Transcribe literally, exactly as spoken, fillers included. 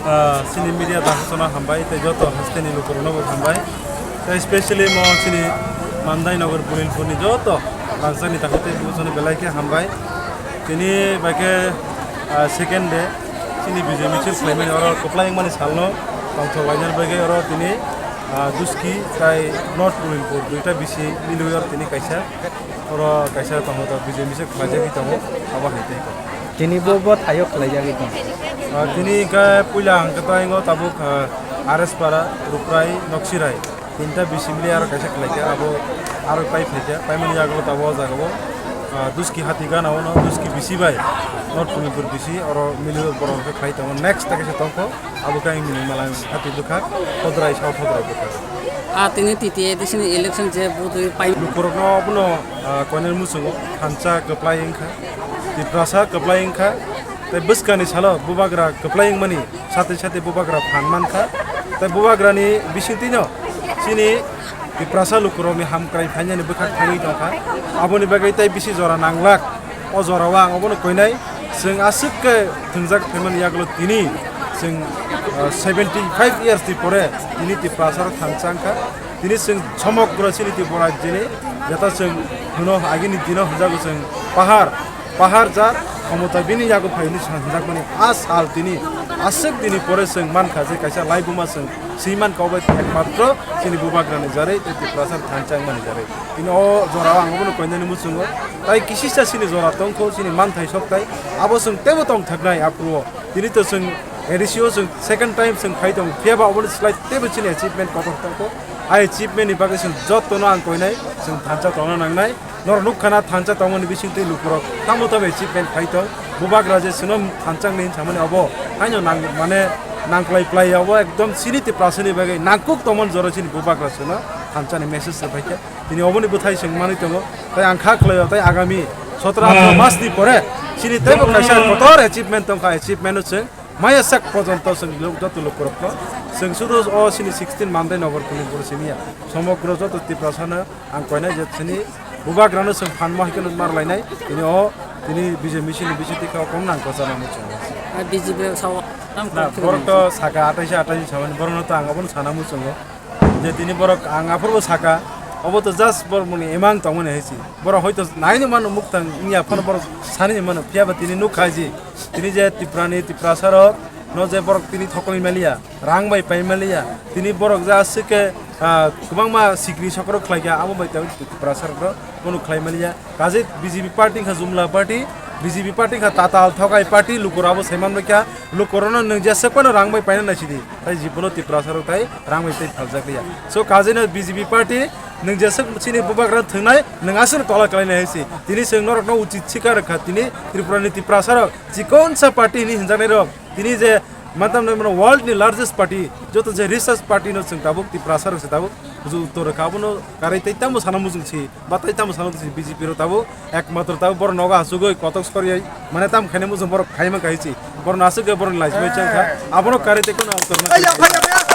Ah, chini media dakhasano hambai, tei joto hasteni lukurokno bo hambai. Tei specially mo chini Mandai Nagar Bulilpurni joto rangchakni takhuk tei buchoni belai khe hambai. Tini bai khe, ah, second day chini bijai michil khlaimani oro kwplai wngmani salno tongthok lainani bagwi oro tini, ah, Duski tei North Bulilpur duita bisi milwi oro tini kaisa, oro kaisa tongo, to bijai michil khlaijagwi tongo, abo hai tei. Tini bo, bo thaio khlaijagwi tong. Ah, tini hwnkhe puila hwnkhe to ingo tabuk, ah, R S Para, Ruprai, Noksirai. Tinta bisi mili aro kaisa khlaikha, abo aro pai phaikha. Paimani yago tabuk o jagao, ah, Duski hati gana ono, Duski bisi bai North Punipur bisi, oro mili borok hwnkhe khlai tongo. Next ta kaisa tongkho, abo khe ang mili mala hati bwkha, Hodrai, South Hodrai bwkha. Ah, tini T T A D C ni election je vote pai. Lukurokno abono, ah, koinani muchungo thansa kwplai wngkha. Tiprasa kwplai wngkha, tei bwskani salo bubagra kwplai wngmani satwi satwi bubagra phan mankha, tei bubagrani bisingtwino chini Tiprasa lukurokni hamkrai phainani bwkhak thangwi tongkha. Aboni bagwi tei bisi jora nanglak, o jorao ang obono koinai. Chwng aswk khe thwngjak phaimani yagulo tini chwng, ah, seventy five years ni pore tini Tiprasarok thansa wngkha. Tini chwng somogro chini Tripura rajyoni jeta chwng hwno agini dino hwnjago chwng pahar, pahar jar khomota bini yago phai hwnwi sa-, hwnjakmani a sal tini aswk dini pore chwng mankha je kaisa laibuma chwng swi mankha obo ekmatro chini bubagrani jarwi tei Tiprasa thansa wngmani jarwi. Tini o jorao ang obono koinani muchungo tai kisisa chini jora tongkho chini manthai sokthai abo chwng teibo tongthoknai aphuru o. Tini to chwng A D C o chwng second time chwng phai tongo, phiya ba oboni slai teibo chini achievement kotor tongkho. A achievement ni bagwi chwng jotono ang koinai, chwng thansa tongna nangnai. Norok nukha na thansa tongmani bisingtwi lukurok tamo tamo achievement phai tong. Bubagra je chwngno thansa wngwi hinsamani obo haino nang, mane nangklai plai obo ekdom chini Tiprasani bagwi nangkuk tongmani jora chini bubagra chwngno thansa ni message se phaikha. Tini oboni bwthai chwng manwi tongo. Tai ang kha khlaio tai agami sotro atro mas ni pore chini teibo kaisa kotor achievement tongkha, achievement o chwng maya sak pojonto chwng lok joto lukurokno chwng sudu o chini sixteen Mandai Nagar Punipur simiya somogro joto Tiprasano ang koinai je chini bubagrano chwng phanma hai kheno mar lainai tini o tini B J P chini bisingtwi kha o kom nang kochana muchungo. B J P sao tam Na, kok borok to saka atai se atai samani borokno to ang abono sana muchungo. Je tini borok ang aphuru saka, obo to just borok muni emang tongmani hai si. Borok hoito naini mano muktang wngya phano borok sani mano, phiya ba tini nukha ji. Tini je Tiprani, Tiprasa rok no je borok tini thokoi maliya, rang bai pai maliya. Tini borok je aswk khe, ah, kwbangma sikri sokrok khlaikha, abo bai tei Tiprasa rok no bono khlai maliya. Kaje B J P party wngkha jumla party, B J P party wngkha tatal thokai party, lukurok abo saiman baikha, lukurokno nwng jeswk phano rang bai paina naisidi, tai jibono Tiprasa rok tai rang bai tai phaljak liya. So kaje no B J P party nwng jeswk chini bubagra thwngnai, nwng aswk tola kalainai hai si. Tini chwng norokno uchit sikar rwkha, tini Tripura ni Tiprasa rok chikonsa party hini hinjaknai rok, tini je matam nai mano world ni largest party, joto je richest party no chwng tabuk Tiprasa rok se tabuk. Buju uttor rwkha, abono karwi tei tamo sana muchung si, ba tei tamo sana muchung si B J P rok tabuk, ekmatro tabuk borok nogo asugwi kotok soriai, mane tam khaina muchung borok khaima kaichi, borok no asugwi borok ni laismai chang kha, abono karwi tei kono uttor ma.